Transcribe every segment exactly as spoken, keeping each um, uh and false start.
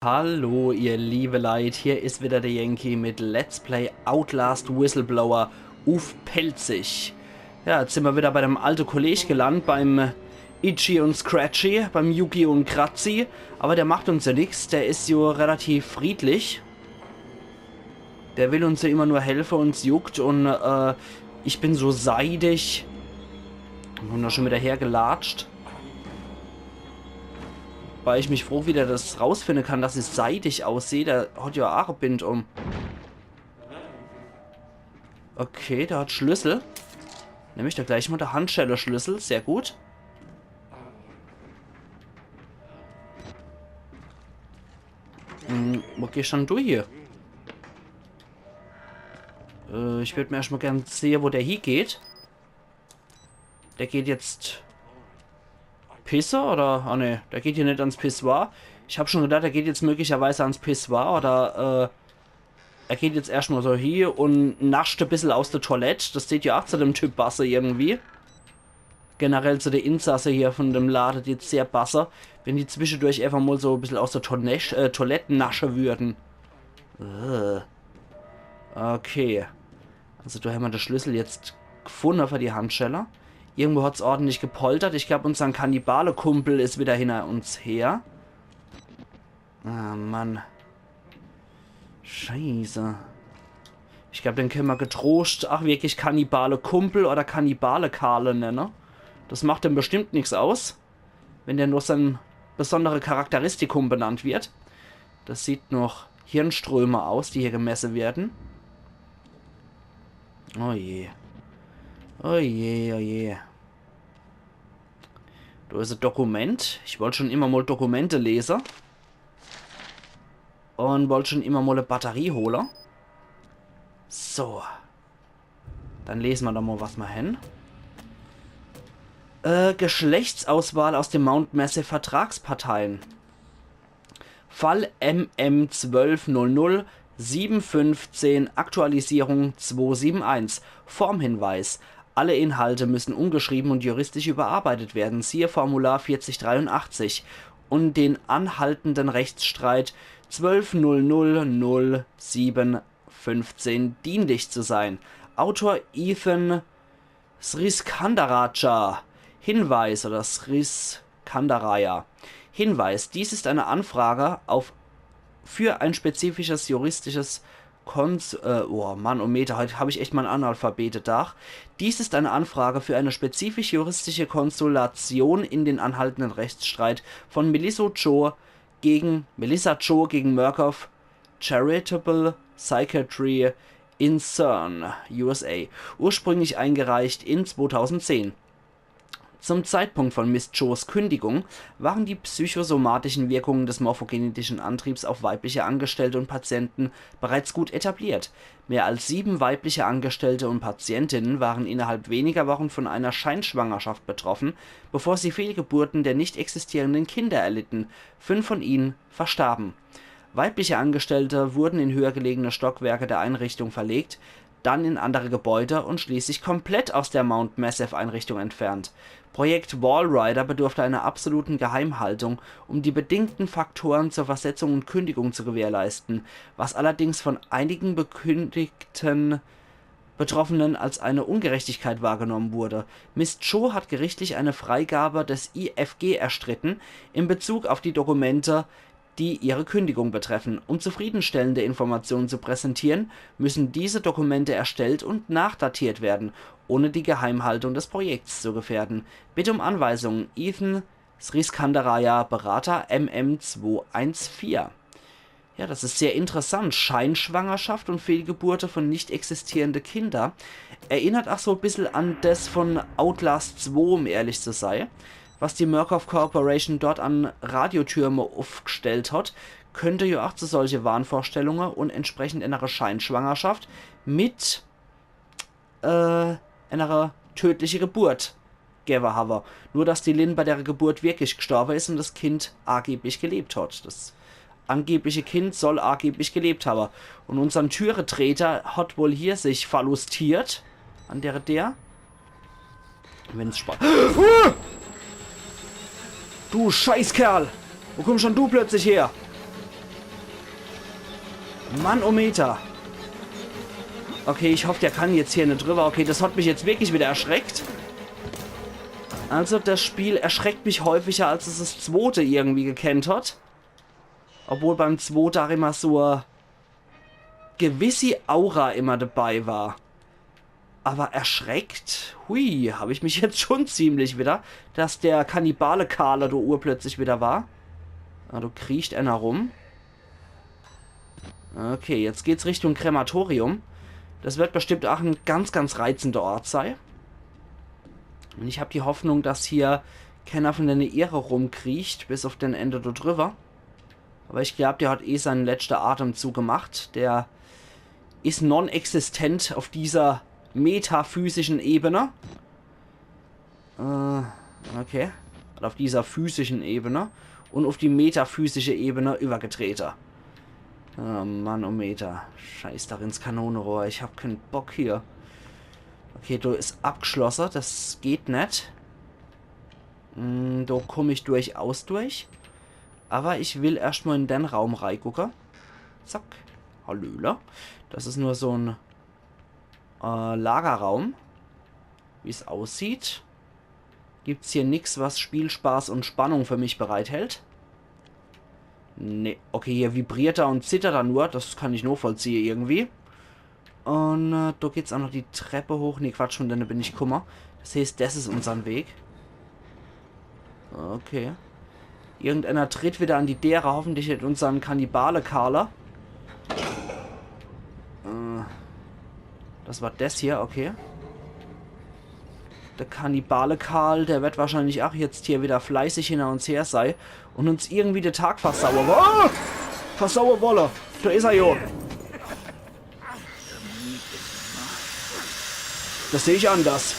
Hallo, ihr liebe Leit, hier is wieder der Yankee mit Let's Play Outlast Whistleblower uff Pälzisch. Ja, jetzt sin mer wieder bei dem alte Kolleg gelandt, beim Itchy und Scratchy, beim Jucki und Kratzi. Aber der macht uns ja nix, der is ja relativ friedlich. Der will uns ja immer nur helfe und 's juckt und, äh, ich bin so seidig. Hab noch schon wieder hergelatscht. Weil ich mich frog, wie der das rausfinde kann, dass ich seidig ausseh. Der hat ja aa e Bind um. Okay, der hat Schlüssel. Nemm ich da gleich mal de Handschelle-Schlüssel. Sehr gut. Hm, wo gehst dann du hier? Äh, ich würd mir erscht mal gern sehe, wo der hie geht. Der geht jetzt pisse, oder? Ah, ne, der geht hier net ans Pissoir. Ich hab schon gedacht, der geht jetzt möglicherweise ans Pissoir, oder, äh, er geht jetzt erscht mal so hie und nascht e bissel aus der Toilette. Das tät ja aa zu dem Typ basse irgendwie. Generell zu de Insasse hier von dem Lade, die jetzt sehr basse, wenn die zwischendurch einfach mal so e bissel aus der Tonesch-, äh, Toilette nasche würden. Äh. Okay. Also, do hämmer de Schlüssel jetzt gfunne für die Handschelle. Irgendwo hat's ordentlich gepoltert. Ich glaub, unsern Kannibale-Kumpel is wieder hinter uns her. Ah, Mann. Scheiße. Ich glaub, den könne mer getroscht, ach, wirklich Kannibale-Kumpel oder Kannibale-Karle nenne. Das macht dem bestimmt nix aus, wenn der noch sein besondere Charakteristikum benannt wird. Das sieht noch Hirnströme aus, die hier gemesse werden. Oh je. Oh je, oh je. Do is e Dokument. Ich wollt schon immer mal Dokumente lese. Und wollt schon immer mal e Batterie hole. So. Dann lese mer doch mal, was mer hen. Äh, Geschlechtsauswahl aus dem Mount Massive Vertragsparteien. Fall M M zwölf null null sieben fünfzehn, Aktualisierung zwei sieben eins. Formhinweis. Alle Inhalte müssen umgeschrieben und juristisch überarbeitet werden. Siehe Formular vierzig dreiundachtzig. Um den anhaltenden Rechtsstreit zwölf null null null sieben fünfzehn dienlich zu sein. Autor Ethan Sriskandarajah. Hinweis, oder Sriskandaraya. Hinweis, dies ist eine Anfrage auf, für ein spezifisches juristisches Kons-, äh, oh Mann, oh Meter, heut hab ich echt mal en Analphabete-Dach. Dies ist eine Anfrage für eine spezifisch juristische Konsultation in den anhaltenden Rechtsstreit von Melissa Cho gegen, Melissa Cho gegen Murkoff Charitable Psychiatry in CERN, U S A, ursprünglich eingereicht in zweitausendzehn. Zum Zeitpunkt von Miss Chos Kündigung waren die psychosomatischen Wirkungen des morphogenetischen Antriebs auf weibliche Angestellte und Patienten bereits gut etabliert. Mehr als sieben weibliche Angestellte und Patientinnen waren innerhalb weniger Wochen von einer Scheinschwangerschaft betroffen, bevor sie Fehlgeburten der nicht existierenden Kinder erlitten. Fünf von ihnen verstarben. Weibliche Angestellte wurden in höher gelegene Stockwerke der Einrichtung verlegt, dann in andere Gebäude und schließlich komplett aus der Mount Massive Einrichtung entfernt. Projekt Walrider bedurfte einer absoluten Geheimhaltung, um die bedingten Faktoren zur Versetzung und Kündigung zu gewährleisten, was allerdings von einigen bekündigten Betroffenen als eine Ungerechtigkeit wahrgenommen wurde. Miss Cho hat gerichtlich eine Freigabe des I F G erstritten in Bezug auf die Dokumente, die ihre Kündigung betreffen. Um zufriedenstellende Informationen zu präsentieren, müssen diese Dokumente erstellt und nachdatiert werden, ohne die Geheimhaltung des Projekts zu gefährden. Bitte um Anweisungen. Ethan Sriskandaraya, Berater M M zwei eins vier. Ja, das is sehr interessant. Scheinschwangerschaft und Fehlgeburte von nicht existierende Kinder. Erinnert ach so e bissel an des von Outlast zwei, um ehrlich zu sei. Was die Murkoff Corporation dort an Radiotürme uffgestellt hat, könnte ja ach zu solche Wahnvorstellunge und entsprechend enere Scheinschwangerschaft mit, äh, enere tödliche Geburt gewwe hawwe. Nur, dass die Lynn bei dere Geburt wirklich gestorbe is und das Kind angeblich gelebt hat. Das angebliche Kind soll angeblich gelebt hawwe. Und unsern Türetreter hat wohl hier sich verlustiert. An dere der. Wenn's Spaß. Du Scheißkerl! Wo kommst dann du plötzlich her? Mannometer. Okay, ich hoff, der kann jetzt hier net drüber. Okay, das hat mich jetzt wirklich wieder erschreckt. Also, das Spiel erschreckt mich häufiger, als es das zwote irgendwie gekennt hat. Obwohl beim zwote ach immer so e gewisse Aura immer dabei war. Aber erschreckt, hui, hab ich mich jetzt schon ziemlich wieder, dass der Kannibale Karl do urplötzlich wieder war. Ah, do kriecht einer rum. Okay, jetzt geht's Richtung Krematorium. Das wird bestimmt ach e ganz, ganz reizender Ort sei. Und ich hab die Hoffnung, dass hier kenner von dene Irre rumkriecht, bis auf den Ende do drüber. Aber ich glaub, der hat eh seinen letzte Atemzug gemacht. Der is non-existent auf dieser metaphysischen Ebene. Äh, okay. Oder auf dieser physischen Ebene. Und auf die metaphysische Ebene übergetrete. Oh Mann, oh Meter. Scheiß doch ins Kanonerohr. Ich hab keinen Bock hier. Okay, do is abgeschlosse. Das geht net. Hm, do komm ich durchaus durch. Aber ich will erscht mal in den Raum reigucke. Zack. Hallöle. Das is nur so en äh, Lagerraum. Wie's aussieht, gibt's hier nix, was Spielspaß und Spannung für mich bereithält. Nee, okay, hier vibriert er und zittert er nur. Das kann ich nochvollziehe irgendwie. Und äh, do geht's auch noch die Treppe hoch. Nee, Quatsch, von denne bin ich kumme. Das heißt, das is unsern Weg. Okay. Irgendeiner tritt wieder an die Dere. Hoffentlich net unsern Kannibale Karl. Äh, das war das hier, okay. Der Kannibale Karl, der wird wahrscheinlich auch jetzt hier wieder fleißig hinter uns her sei und uns irgendwie de Tag versauer wo-, oh! Versauer wolle. Da is er jo. Das seh ich anders.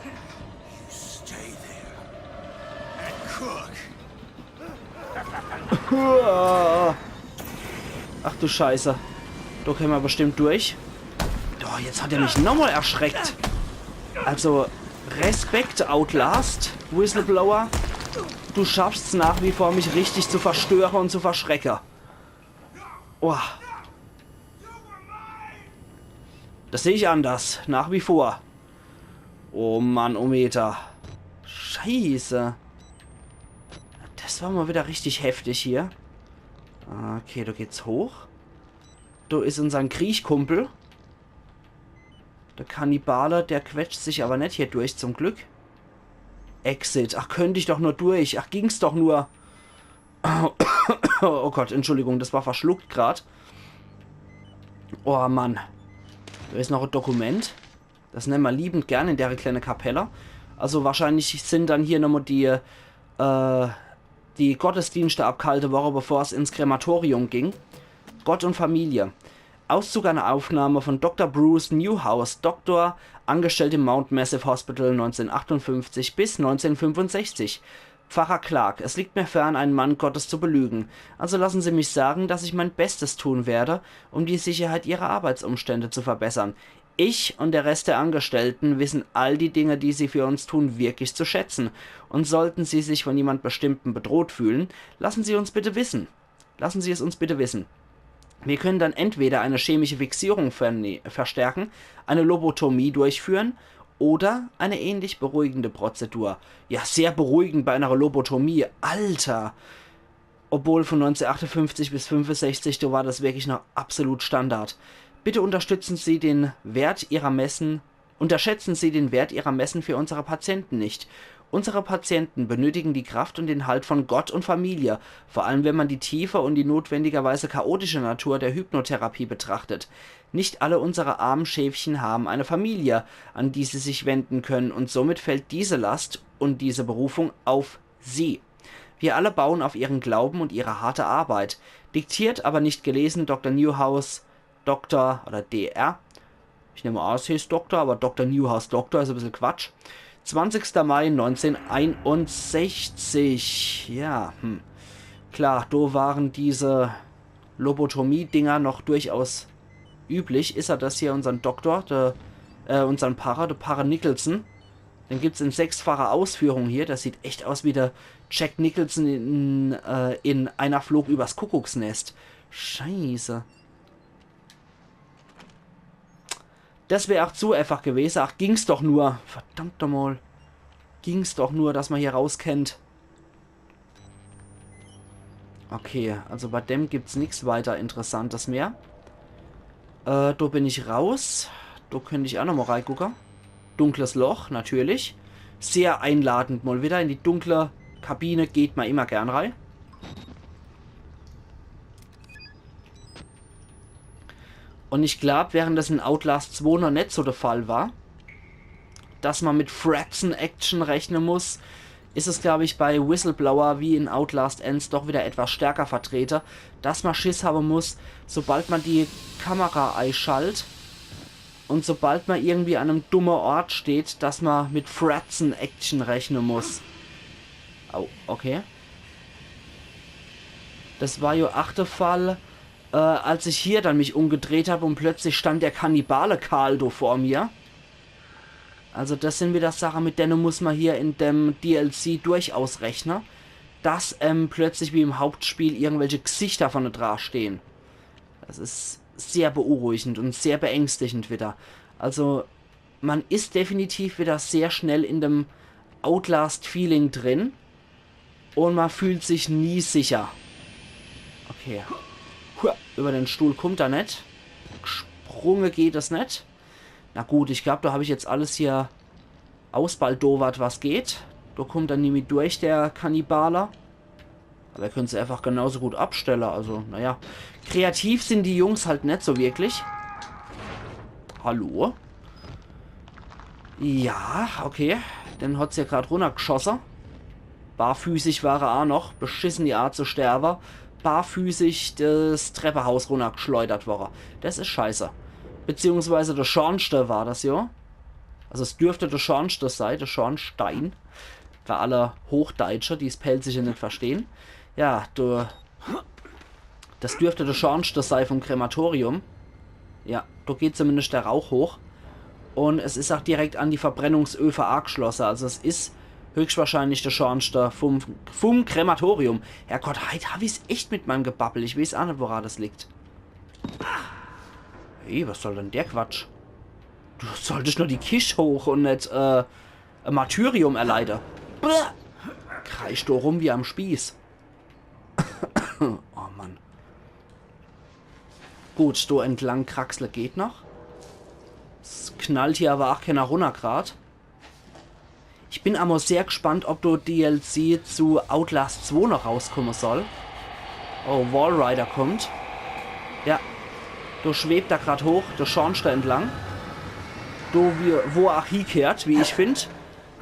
You stay there and cook. Ach du Scheiße. Da käme mer bestimmt durch. Doch, jetzt hat er mich nochmal erschreckt. Also, Respekt, Outlast, Whistleblower. Du schaffst's nach wie vor, mich richtig zu verstöre und zu verschrecke. Oh. Das seh ich anders, nach wie vor. Oh Mann, oh Meter. Scheiße. Das war mal wieder richtig heftig hier. Okay, da geht's hoch. Da is unsern Kriechkumpel. Der Kannibale, der quetscht sich aber net hier durch, zum Glück. Exit. Ach, könnt ich doch nur durch. Ach, ging's doch nur. Oh Gott, Entschuldigung, das war verschluckt grad. Oh Mann. Da is noch e Dokument. Das nemme mer liebend gern in dere kleine Kapelle. Also wahrscheinlich sin dann hier nochmal die, äh, die Gottesdienste abgehalte worre, bevor's ins Krematorium ging. Gott und Familie. Auszug einer Aufnahme von Doktor Bruce Newhouse, Doktor, angestellt im Mount Massive Hospital neunzehnhundertachtundfünfzig bis neunzehnhundertfünfundsechzig. Pfarrer Clark, es liegt mir fern, einen Mann Gottes zu belügen. Also lassen Sie mich sagen, dass ich mein Bestes tun werde, um die Sicherheit Ihrer Arbeitsumstände zu verbessern. Ich und der Rest der Angestellten wissen all die Dinge, die Sie für uns tun, wirklich zu schätzen. Und sollten Sie sich von jemand Bestimmten bedroht fühlen, lassen Sie uns bitte wissen. Lassen Sie es uns bitte wissen. Wir können dann entweder eine chemische Fixierung verne-, verstärken, eine Lobotomie durchführen oder eine ähnlich beruhigende Prozedur. Ja, sehr beruhigend bei einer Lobotomie. Alter! Obwohl von neunzehnhundertachtundfünfzig bis fünfundsechzig, da war das wirklich noch absolut Standard. Bitte unterstützen Sie den Wert Ihrer Messen, unterschätzen Sie den Wert Ihrer Messen für unsere Patienten nicht. Unsere Patienten benötigen die Kraft und den Halt von Gott und Familie, vor allem wenn man die tiefe und die notwendigerweise chaotische Natur der Hypnotherapie betrachtet. Nicht alle unsere armen Schäfchen haben eine Familie, an die sie sich wenden können, und somit fällt diese Last und diese Berufung auf Sie. Wir alle bauen auf Ihren Glauben und Ihre harte Arbeit. Diktiert, aber nicht gelesen, Doktor Newhouse, Doktor oder D R. Ich nemme an, es heißt Doktor, aber Doktor Newhouse Doktor is e bissel Quatsch. Zwanzigster Mai neunzehnhunderteinundsechzig. Ja, hm. Klar, do waren diese Lobotomie-Dinger noch durchaus üblich. Is er das hier, unsern Doktor, der, äh, unsern Parre, der Parre Nicholson? Den gibt's in sechsfacher Ausführung hier. Das sieht echt aus wie der Jack Nicholson in, äh, in Einer flog übers Kuckucksnest. Scheiße. Das wär auch zu einfach gewese. Ach, ging's doch nur. Verdammt nochmal. Ging's doch nur, dass ma hier raus kennt. Okay, also bei dem gibt's nix weiter Interessantes mehr. Äh, do bin ich raus. Do könnt ich auch nochmal reigucke. Dunkles Loch, natürlich. Sehr einladend mal wieder. In die dunkle Kabine geht ma immer gern rei. Und ich glaub, während das in Outlast zwei noch net so der Fall war, dass ma mit Fratzen-Action rechne muss, is es, glaub ich, bei Whistleblower wie in Outlast eins doch wieder etwas stärker vertrete, dass ma Schiss habe muss, sobald ma die Kamera eischalt und sobald ma irgendwie an nem dumme Ort steht, dass ma mit Fratzen-Action rechne muss. Au, okay. Das war jo ach der Fall, äh, als ich hier dann mich umgedreht hab und plötzlich stand der Kannibale Karl do vor mir. Also das sind wieder Sache, mit denne muss ma hier in dem D L C durchaus rechne, dass, ähm, plötzlich wie im Hauptspiel irgendwelche Gesichter vorne dra stehen. Das is sehr beunruhigend und sehr beängstigend wieder. Also man is definitiv wieder sehr schnell in dem Outlast-Feeling drin. Und man fühlt sich nie sicher. Okay. Hua, über den Stuhl kummt er net. Gesprunge geht es net. Na gut, ich glaub, do hab ich jetzt alles hier ausbaldowert, was geht. Do kummt er nimmi durch, der Kannibale. Aber er könnt se einfach genauso gut abstelle, also, naja. Kreativ sind die Jungs halt net so wirklich. Hallo? Ja, okay. Den hat's ja grad runnergeschosse. Barfüßig war er a noch. Beschissen die Art zu sterbe. Barfüßig das Treppehaus runnergeschleudert worre. Das is scheiße. Beziehungsweise der Schornste war das, jo. Also es dürfte der Schornste sei, der Schornstein. Für alle Hochdeutsche, die's Pälzische net verstehen. Ja, du. Das dürfte der Schornste sei vom Krematorium. Ja, do geht zumindest der Rauch hoch. Und es is auch direkt an die Verbrennungsöfe ageschlosse. Also es is höchstwahrscheinlich der Schornste vom, vom Krematorium. Herrgott, heit hab ich's echt mit meinem Gebabbel. Ich weeß a net, wora das liegt. Hey, was soll denn der Quatsch? Du solltest nur die Kischt hoch und net, äh, e Martyrium erleide. Bäh! Kreischt do rum wie am Spieß. Oh Mann. Gut, do entlang kraxle geht noch. Es knallt hier aber auch keiner runner grad. Ich bin amo sehr gespannt, ob do D L C zu Outlast zwei noch rauskomme soll. Oh, Walrider kommt. Ja. Do schwebt er grad hoch, der Schornste entlang. Do, wie, wo er auch hiekehrt, wie ich find.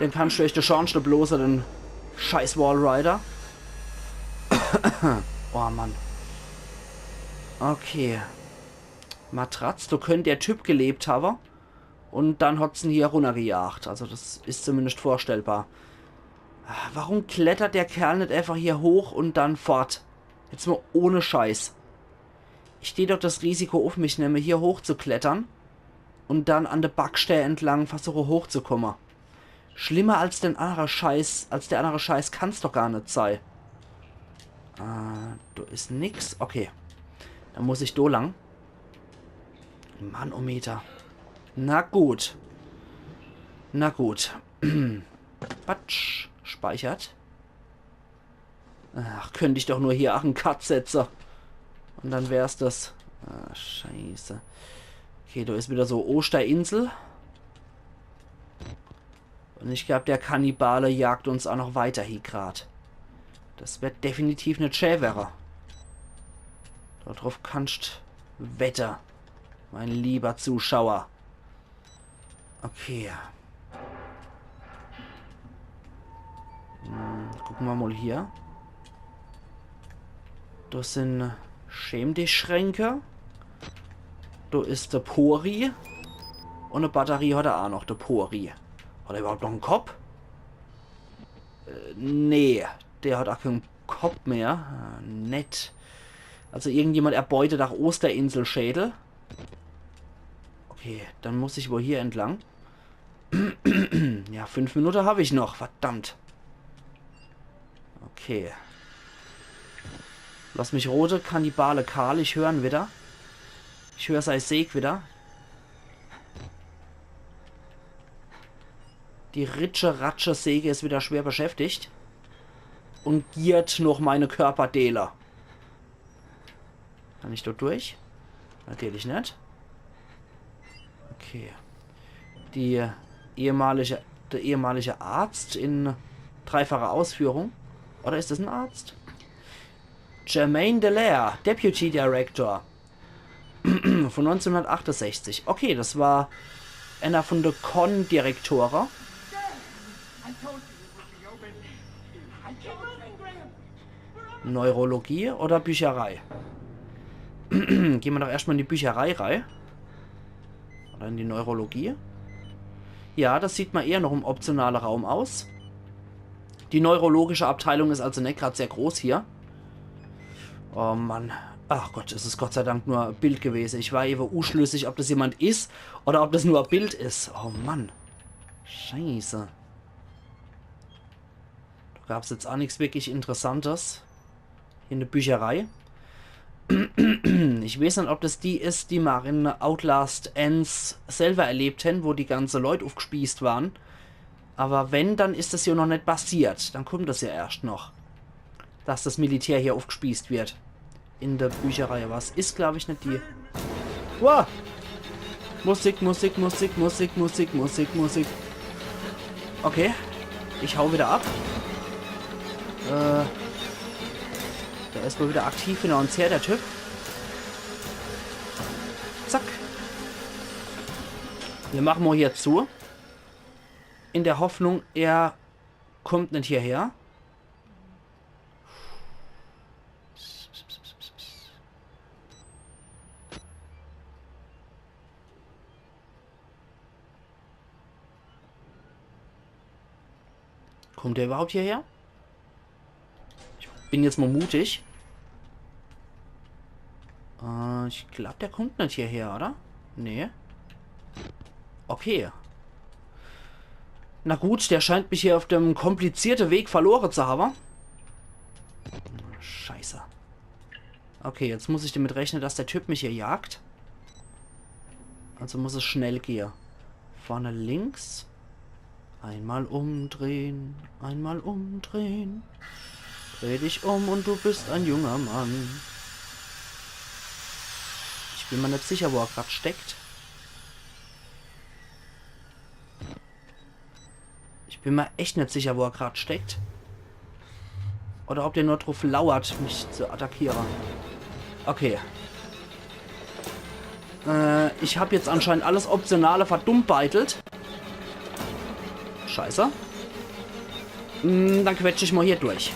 Den kannst du echt der Schornste bloße, den scheiß Walrider. Oh Mann. Okay. Matratz, do könnt der Typ gelebt habe. Und dann hat's en hier runnergejagt. Also das is zumindest vorstellbar. Warum klettert der Kerl net einfach hier hoch und dann fort? Jetzt mal ohne Scheiß. Ich dät doch das Risiko auf mich nemme, hier hochzuklettern und dann an der Backstee entlang versuche hochzukomme. Schlimmer als den annere Scheiß, als der annere Scheiß kann's doch gar net sei. Äh, do is nix. Okay. Dann muss ich do lang. Manometer. Na gut. Na gut. Patsch. Speichert. Ach, könnt ich doch nur hier ach en Cut setze. Und dann wär's das. Ah, scheiße. Okay, do is wieder so Osterinsel. Und ich glaub, der Kannibale jagt uns auch noch weiter hie grad. Das wird definitiv net schä werre. Dort drauf kannst wette, mein lieber Zuschauer. Okay. Hm, gucke mer mal hier. Das sind Schäm-dich-Schränke. Do is de Pori. Und e Batterie hat er auch noch, de Pori. Hat er überhaupt noch en Kopp? Äh, nee, der hat auch keinen Kopp mehr. Äh, nett. Also irgendjemand erbeutet auch Osterinsel-Schädel. Okay, dann muss ich wohl hier entlang. Ja, fünf Minute hab ich noch, verdammt. Okay. Lass mich rote, Kannibale Karl, ich hör'n wieder. Ich hör sei Säg wieder. Die Ritsche-Ratsche-Säge is wieder schwer beschäftigt. Und giert noch meine Körperdeele. Kann ich dort durch? Natürlich net. Okay. Die ehemalige, der ehemalige Arzt in dreifacher Ausführung. Oder is das en Arzt? Germain Delaire, Deputy Director. Von neunzehnhundertachtundsechzig. Okay, das war einer von de Con-Direktore. Neurologie oder Bücherei? Gehn mer doch erscht mal in die Bücherei rei. Oder in die Neurologie. Ja, das sieht mer eher noch em optionale Raum aus. Die neurologische Abteilung is also net grad sehr groß hier. Oh Mann. Ach Gott, es is Gott sei Dank nur e Bild gewese. Ich war ewe uschlüssig, ob das jemand is oder ob das nur e Bild is. Oh Mann. Scheiße. Do gab's jetzt ach nix wirklich Interessantes. In de Bücherei. Ich weeß net, ob das die is, die mer in Outlast eens selwer erlebt hen, wo die ganze Leut ufgespießt waren. Aber wenn, dann is das jo noch net passiert. Dann kummt das jo erscht noch. Dass das Militär hier ufgespießt wird. In de Bücherei. Was is, glaub ich, net die. Wow! Musik, Musik, Musik, Musik, Musik, Musik, Musik. Okay. Ich hau wieder ab. Äh, der is wohl wieder aktiv hinter uns her, der Typ. Zack. Mir mache mo hier zu. In der Hoffnung, er kummt net hierher. Kummt der überhaupt hierher? Ich bin jetzt mo mutig. Äh, ich glaub, der kummt net hierher, oder? Nee. Okay. Na gut, der scheint mich hier auf dem komplizierte Weg verlore zu haben. Scheiße. Okay, jetzt muss ich damit rechnen, dass der Typ mich hier jagt. Also muss es schnell gehe. Vorne links. Einmal umdrehen, einmal umdrehen. Dreh dich um und du bist ein junger Mann. Ich bin mir net sicher, wo er grad steckt. Ich bin mir echt net sicher, wo er grad steckt. Oder ob der nur drauf lauert, mich zu attackieren. Okay. Äh, ich hab jetzt anscheinend alles Optionale verdummbeitelt. Scheiße. Hm, dann quetsch ich mo hier durch.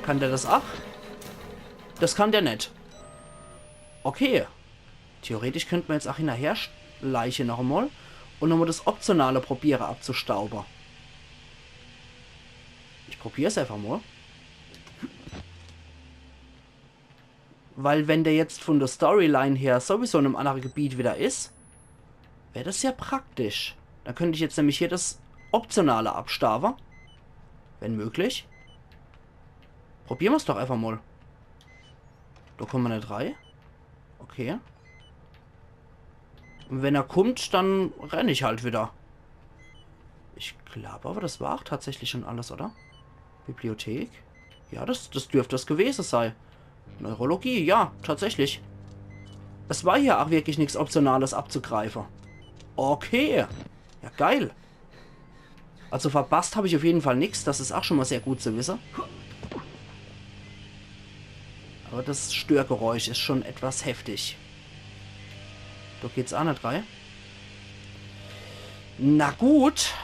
Kann der das ach? Das kann der net. Okay. Theoretisch könnt mer jetzt ach hinnerher schleiche noch emol und nochmol das Optionale probiere abzustaube. Ich probier's einfach mol. Weil wenn der jetzt von der Storyline her sowieso in em annere Gebiet wieder is, wär das ja praktisch. Dann könnt ich jetzt nämlich hier das Optionale abstaube. Wenn möglich. Probiere mer's doch einfach mol. Do komme mer net rei. Okay. Und wenn er kummt, dann renn ich halt wieder. Ich glaub aber, das war ach tatsächlich schon alles, oder? Bibliothek? Ja, das, das dürft das gewese sei. Neurologie, ja, tatsächlich. Es war hier ach wirklich nix Optionales abzugreife. Okay. Ja, geil. Also verpasst hab ich auf jeden Fall nix. Das is ach schon mal sehr gut zu wisse. Aber das Störgeräusch is schon etwas heftig. Do geht's ach net rei. Na gut.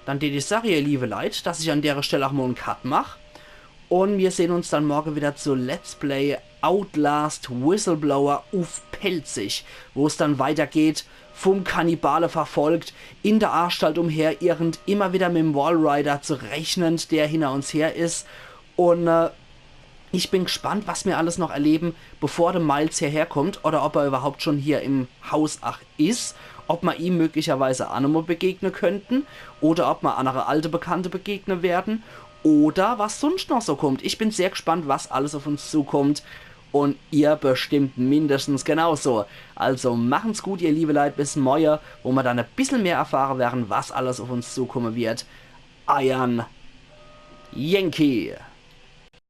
Dann tät ich sage, ihr liebe Leit, dass ich an dere Stell ach mo en Cut mach. Und mir sehn uns dann morge wieder zu Let's Play Outlast Whistleblower uff Pälzisch, wo's dann weitergeht, vom Kannibale verfolgt, in der Anstalt umherirrend, immer wieder mit'm Walrider zu rechnend, der hinner uns her is. Und, äh, ich bin gespannt, was mir alles noch erleben, bevor der Miles hierher kommt oder ob er überhaupt schon hier im Haus ach is. ob ma ihm möglicherweise aa nochmol begegne könnten oder ob ma annere alte Bekannte begegne werden oder was sunscht noch so kummt. Ich bin sehr gespannt, was alles auf uns zukummt und ihr bestimmt mindestens genauso. Also machen's gut, ihr liebe Leit, bis morje, wo ma dann e bissel mehr erfahre werden, was alles auf uns zukumme wird. Eiern Yankee.